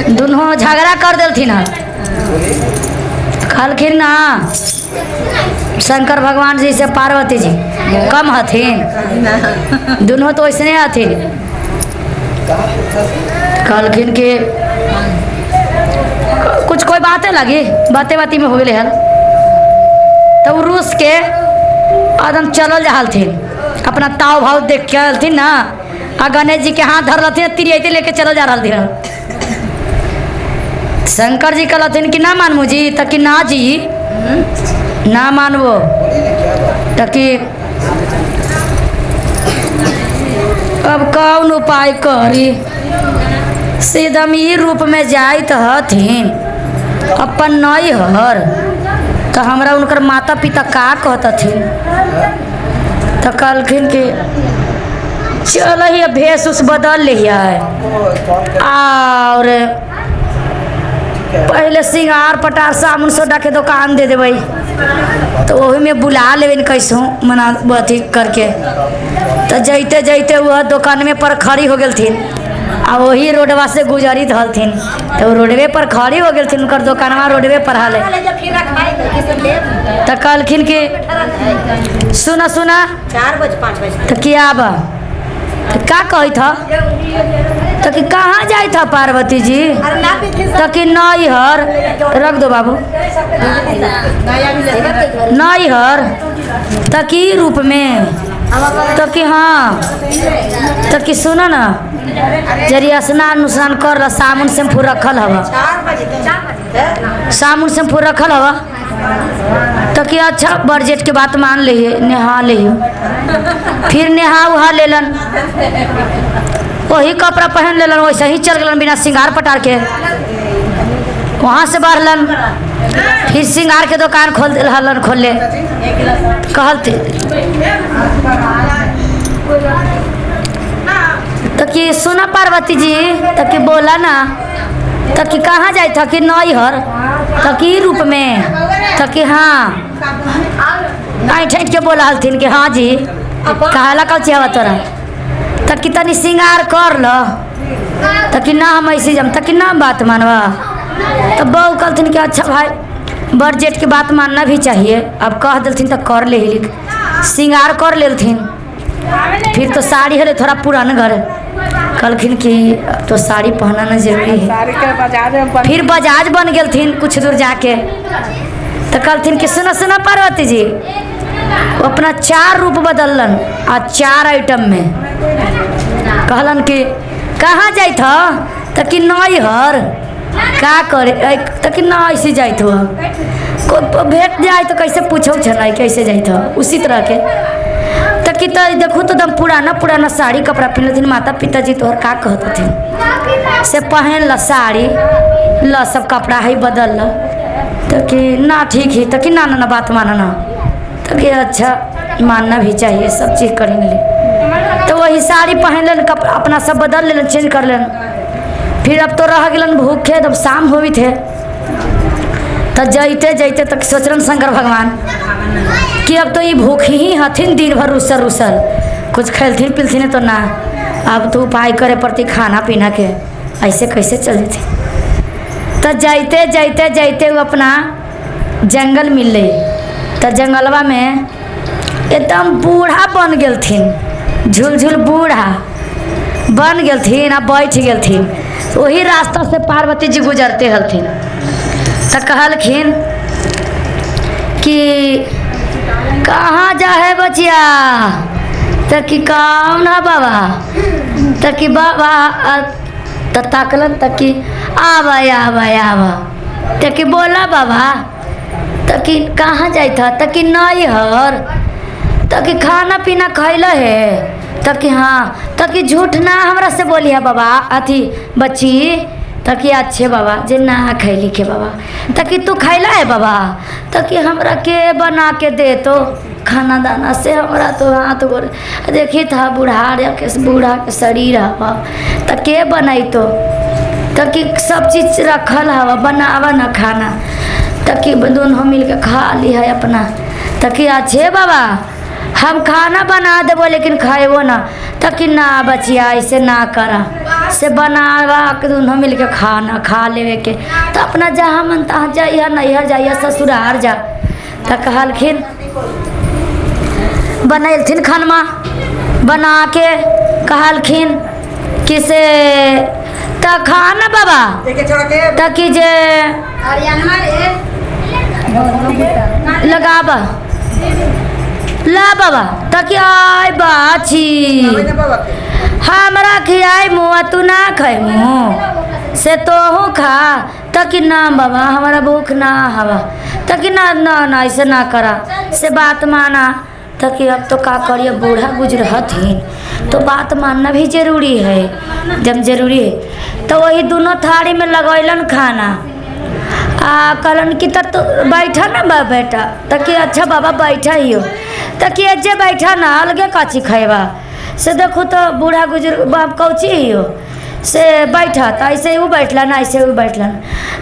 दोनों झगड़ा कर देलथिन हन। कहलखिन ना शंकर भगवान जी से पार्वती जी कम हथिन, दोनों तो वैसने हथिन। कहलखिन कि कुछ कोई बातें लगी, बातें बाती में हो गए हन। तो उ रूस के आदम चलल जा हलथिन, अपना ताव भाव देख के हलथिन ना, आ गणेश जी के हाथ धर रहथिन, तिरियते लेके चलल जा रहलथिन हन। शंकर जी कहलथिन कि ना मानबू जी, त कि ना जी ना मानबो, त कि अब कौन उपाय करी, सीधम ई रूप में जाइत हथिन अपन नैहर, तो हमरा उनकर माता पिता का कहतथिन। तो कहलखिन कि चल ही भेष उस बदल लिया और पहले सिंगार पटार साबुन सोडा के दुकान दे देबै, तो वही में बुला लेबै कैसो मना अथी करके। तो जैते जैते वह दुकान में पर खड़ी हो गेलथिन आ वही रोडवा से गुजरित हलथिन, तो रोडवे पर खड़ी हो गेलथिन, उनकर दुकानवा रोडवे पर हले। तो कहलखिन कि सुना सुना 4 बजे 5 बजे तो क्या बा, तो का कहत ह, तो कि कहाँ जाइत ह पार्वती जी, तो कि नैहर, रख दो बाबू, नैहर, तो कि रूप में, तो कि हाँ, तो कि सुन ना जरी स्नान उस्नान कर ल, साबुन शैम्पू रखल हवा, 4 बजे साबुन शैम्पू रखल हवा, तो कि अच्छा बजट के बात मान लिहे, नहा लिहे। फिर नहा उहा लेलन, वही कपड़ा पहन लेलन, वैसे ही चल गलन बिना श्रृंगार पटार के। वहाँ से बढ़लन, फिर श्रृंगार के दुकान खोल हलन, खोले कहलते तो कि सुना पार्वती जी, तो कि बोला ना, तो कि कहाँ जाए था, कि नैहर, तो कि रूप में, तो कि हाँ, ऐठ ऐठ के बोला हलथिन कि हाँ जी, कहला कल हवा तोरा, तो कि तनी श्रृंगार कर ल, तो कि ना हम ऐसे जम, तो कि ना बात मानवा। तो बहू कहलथिन कि अच्छा भाई बड़ जेठ के बात मानना भी चाहिए, अब कह दिलथिन तो कर ले, श्रृंगार कर लेलथिन। फिर तो साड़ी हले थोड़ा पुरान घर, कहलखिन कि अब तो साड़ी पहनना ना जरूरी है। साड़ी के बाजार में बन फिर बजाज बन गेलथिन कुछ दूर जाके, तो कहलथिन कि सुना सुना पार्वती जी, वो अपना 4 रूप बदललन आ 4 आइटम में। कहलन कि कहाँ जाइत ह, तो कि नैहर, का करे, तो कि ना ऐसे जाइत हो, को भेट जाए तो कैसे पूछो छना कैसे जाइत हो, उसी तरह के। तो कि तो देखो तो एकदम पुराना पुराना साड़ी कपड़ा पहनलथिन, माता पिताजी तोहर का कहतथिन, से पहन ल साड़ी ल, सब कपड़ा है बदल ल। तो कि ना ठीक है, तो कि ना ना ना बात माना ना, तो कि अच्छा मानना भी चाहिए, सब चीज़ करेंगे। तो वही साड़ी पहन लेन, कपड़ा अपना सब बदल लेन, चेंज कर लेन। फिर अब तो रह गलन भूखे, तब शाम होई थे, तो जैते जैते तक सोचलन शंकर भगवान कि अब तो ये भूख ही हथिन दिन भर रुसल रुसल, कुछ खेलथिन पिलथिन तो ना, अब तो उपाय करे पड़ती खाना पीना के, ऐसे कैसे चल जेते। तो जाते जाते जाते वो अपना जंगल मिल गई, तो जंगलवा में एकदम बूढ़ा बन गेलथिन, झुलझुल बूढ़ा बन गेलथिन आ बैठ गेलथिन। वही रास्ता से पार्वती जी गुजरते हलथिन, तो कहलखिन कि कहाँ जा है बचिया, तो कि कौन है बाबा, तो कि बाबा, तो ताकलन तो कि आवा आवा आवा, तो कि बोला बाबा, तो कि कहाँ जाइत ह, तो कि नैहर, तो कि खाना पीना खैल है, तो कि हाँ, तो कि झूठ ना हमरा से बोली है बाबा अथी बच्ची, तो कि अच्छे बाबा जे ना खैली के बाबा, तो कि तू खैला है बाबा, तो कि हमरा के बना के दे तो खाना दाना से हमरा तो हाथ गोड़ देखी था बूढ़ा के बूढ़ा के शरीर हवा, तो के बनाई तो कि सब चीज़ रखल हवा, बनावा ना खाना, तो कि दोनों मिल के खा ली है अपना। तो कि अच्छे बाबा हम खाना बना देबो लेकिन खाएबो ना, त कि ना बचिया ऐसे ना करा, से बनावा के दोनों मिल के खाना खा लेवे के, तो अपना जहाँ मन तहाँ जाइया, नैहर जाइया, ससुरार जा। त कहलखिन बनैलथिन खानमा, बना के कहलखिन कि से त खा ना बाबा, त कि जे लगाबा ला बाबा, त कि आय बाछी हमरा खियाई मुँह तू ना खाई मुँह से तोहू खा। त कि ना बाबा हमारा भूख ना हवा। त कि ना ना ना ऐसे ना करा, से बात माना। त कि अब तो का करिए, बूढ़ा गुजर हथिन तो बात मानना भी जरूरी है, जब जरूरी है। तो वही दोनों थाली में लगैलन खाना आ कहलन कि त तू बैठा ना बा बेटा। त कि अच्छा बाबा बैठा ही हो। त कि जे बैठा ना अलगे काची खैबा, से देखो तो बूढ़ा गुजर बाप कौची ही हो, से बैठा। त ऐसे ऊ बैठलन, ऐसे ऊ बैठलन।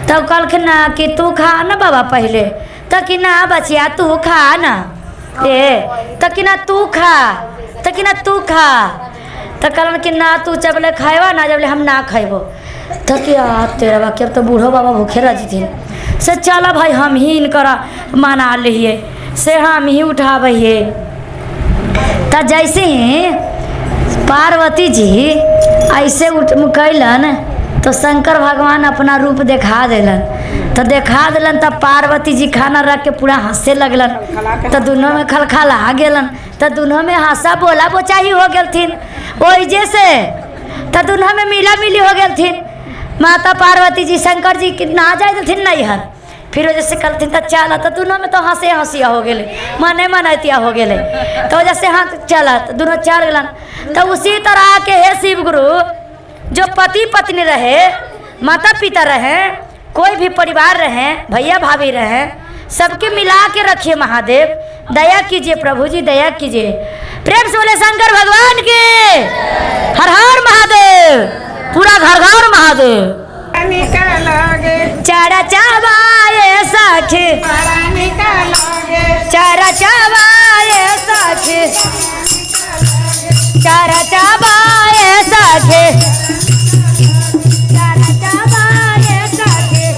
तब कहलखिन ना कि तू खा ना बाबा पहले। त कि ना बचिया तू खा ना, ए त कि ना तू खा, त कि ना तू खा। त कहलन कि ना तू जबले खाएबा ना जबले हम ना खैबो। त कि आ तेरा बाकी अब तो बूढ़ो बाबा भूखे रह जिथिन, से चल भाई हम ही इनकरा मना लिहिए, से हम ही उठाबहिए। त जैसे ही पार्वती जी ऐसे उठ कैलन तो शंकर भगवान अपना रूप देखा देलन। तो देखा देलन तब पार्वती जी खाना रख के पूरा हंसे लगलन, तो दोनों में खलखला गेलन, तो दोनों में हंसा बोला बोचाही हो गेलथिन ओइजे से, तो दोनों में मिला मिली हो गेलथिन। माता पार्वती जी शंकर जी के ना जाए देलथिन नैहर, फिर वजह से कहलथिन तो चल, तो दोनों में तो हंसे हंसिया हो गेले, मने मनैतिया हो गेले। तो वजह से हाँ चला, तो दोनों चल गेलन। तो उसी तरह के हे शिव गुरु, जो पति पत्नी रहे, माता पिता रहे, कोई भी परिवार रहे, भैया भाभी रहे, सबके मिला के रखिए महादेव, दया कीजिए प्रभु जी, दया कीजिए। प्रेम से बोले शंकर भगवान के हर हर महादेव, पूरा घर घर महादेव। चारा चावाए सखी, चारा चावाए सखी, चारा चावाए सखी, चारा चावाए सखी, चारा चावाए सखी,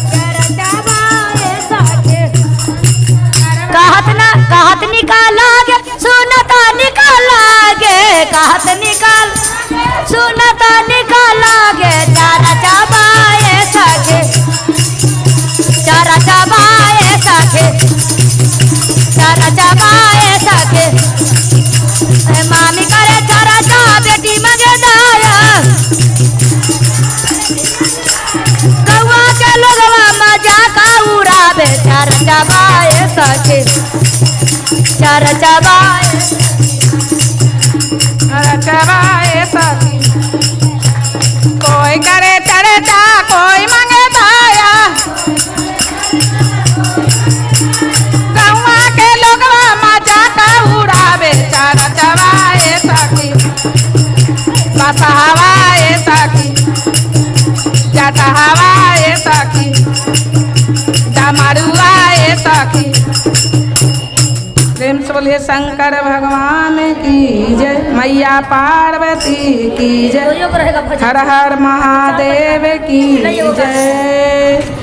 चारा चावाए सखी। कहत ना कहत निकाल सुनता निकाल गे, कहत निकाल सुनता निकाल गे, चारा चाबाए सखे, चारा चाबाए सखे, चारा चाबाए सखे। मामी करे चारा चा बेटी मगे दाया, कौआ के लोगवा मजा का उड़ावे, चारा चाबाए सखे, चारा चाबाए, चारा चाबाए सखी। कोई करे चरचा कोई मांगे दाया, गौआ के लोगवा मजा का उड़ावे, चारा चाबाए सखी, बसहवाए सखी, जटहवाए सखी, डमरुआए सखी। प्रेम से बोलिए शंकर भगवान की जय, मैया पार्वती की जय, हर हर महादेव की जय।